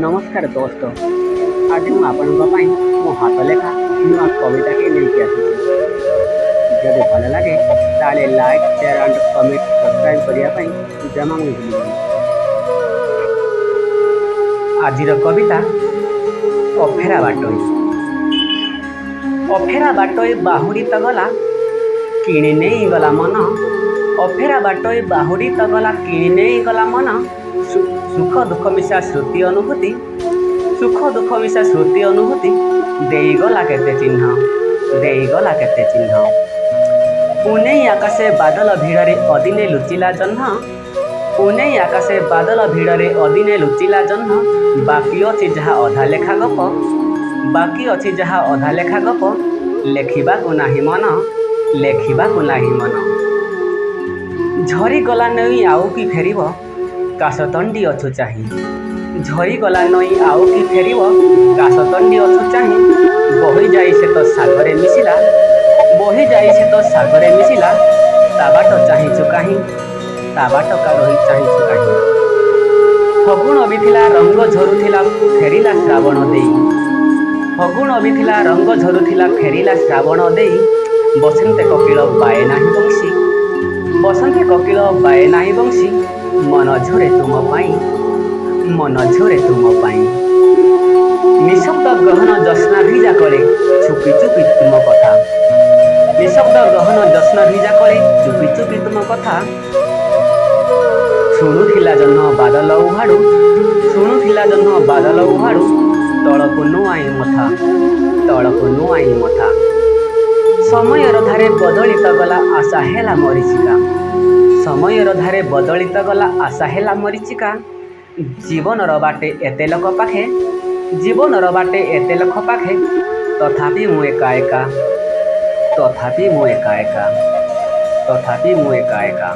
ନମସ୍କାର ଦୋସ୍ତ, ଆଜି ମୁଁ ଆପଣଙ୍କ ପାଇଁ ମୋ ହାତ ଲେଖା ନୂଆ କବିତାଟି ନେଇକି ଆସିଛି। ଯଦି ଭଲ ଲାଗେ, ତାହେଲେ like, share and comment, subscribe କରିବା ପାଇଁ ଜମା ବି ଭୁଲିବେନି। ଆଜିର କବିତା, ଅଫେରା ବାଟୋଇ। ଅଫେରା ବାଟୋଇ ବାହୁଡ଼ି ତ ଗଲା, କିଣି ନେଇ ଗଲା ମନ। ଅଫେରା ବାଟୋଇ ବାହୁଡ଼ି ତ ଗଲା, କିଣି ନେଇ ଗଲା ମନ। ସୁଖ ଦୁଃଖ ମିଶା ଶ୍ରୁତି ଅନୁଭୂତି, ସୁଖ ଦୁଃଖ ମିଶା ଶ୍ରୁତି ଅନୁଭୂତି, ଦେଇଗଲା କେତେ ଚିହ୍ନ, ଦେଇଗଲା କେତେ ଚିହ୍ନ। ପୁନେଇ ଆକାଶେ ବାଦଲ ଭିଡ଼ରେ ଅଦିନେ ଲୁଚିଲା ଜହ୍ନ। ପୁନେଇ ଆକାଶେ ବାଦଲ ଭିଡ଼ରେ ଅଦିନେ ଲୁଚିଲା ଜହ୍ନ। ବାକି ଅଛି ଯାହା ଅଧା ଲେଖା ଗପ, ବାକି ଅଛି ଯାହା ଅଧା ଲେଖା ଗପ, ଲେଖିବାକୁ ନାହିଁ ମନ, ଲେଖିବାକୁ ନାହିଁ ମନ। ଝରିଗଲା ନଈ ଆଉ କି ଫେରିବ, କାଶତଣ୍ଡି ଅଛୁ ଚାହିଁ। ଝରିଗଲା ନଈ ଆଉ କି ଫେରିବ, କାଶତଣ୍ଡି ଅଛୁ ଚାହିଁ। ବହି ଯାଇ ସେ ତ ସାଗରେ ମିଶିଲା, ବହି ଯାଇ ସେ ତ ସାଗରେ ମିଶିଲା, ତା ବାଟ ଚାହିଁଛୁ କାହିଁ, ତା ବାଟ କା ରହି ଚାହିଁଛୁ କାହିଁ? ଫଗୁଣ ବି ଥିଲା, ରଙ୍ଗ ଝରୁଥିଲା, ଫେରିଲା ଶ୍ରାବଣ ଦେଇ। ଫଗୁଣ ବି ଥିଲା, ରଙ୍ଗ ଝରୁଥିଲା, ଫେରିଲା ଶ୍ରାବଣ ଦେଇ। ବସନ୍ତେ କୋକିଳ ବାଏ ନାହିଁ ବଂଶୀ, ବସନ୍ତେ କୋକିଳ ବାଏ ନାହିଁ ବଂଶୀ, ମନ ଝୁରେ ତୁମ ପାଇଁ, ମନ ଝୁରେ ତୁମ ପାଇଁ। ନିଶବ୍ଦ ଗହନ ଜ୍ୟୋତ୍ସ୍ନା ଭିଜା କଳେ ଚୁପି ଚୁପି ତୁମ କଥା। ନିଶବ୍ଦ ଗହନ ଜ୍ୟୋତ୍ସ୍ନା ଭିଜା କଳେ ଚୁପି ଚୁପି ତୁମ କଥା। ଶୁଣୁଥିଲା ଜହ୍ନ ବାଦଲ ଉହାଡୁ, ଶୁଣୁଥିଲା ଜହ୍ନ ବାଦଲ ଉହାଡୁ, ତଳକୁ ନୁଆଇଁ ମଥା, ତଳକୁ ନୁଆଇଁ ମଥା। ସମୟର ଧାରେ ବଦଳି ତ ଗଲା, ଆଶା ହେଲା ମରିଚିକା। ସମୟର ଧାରେ ବଦଳି ତ ଗଲା, ଆଶା ହେଲା ମରିଚିକା। ଜୀବନର ବାଟେ ଏତେ ଲୋକ ପାଖେ, ଜୀବନର ବାଟେ ଏତେ ଲୋକ ପାଖେ, ତଥାପି ମୁଁ ଏକା ଏକା, ତଥାପି ମୁଁ ଏକା ଏକା, ତଥାପି ମୁଁ ଏକା ଏକା।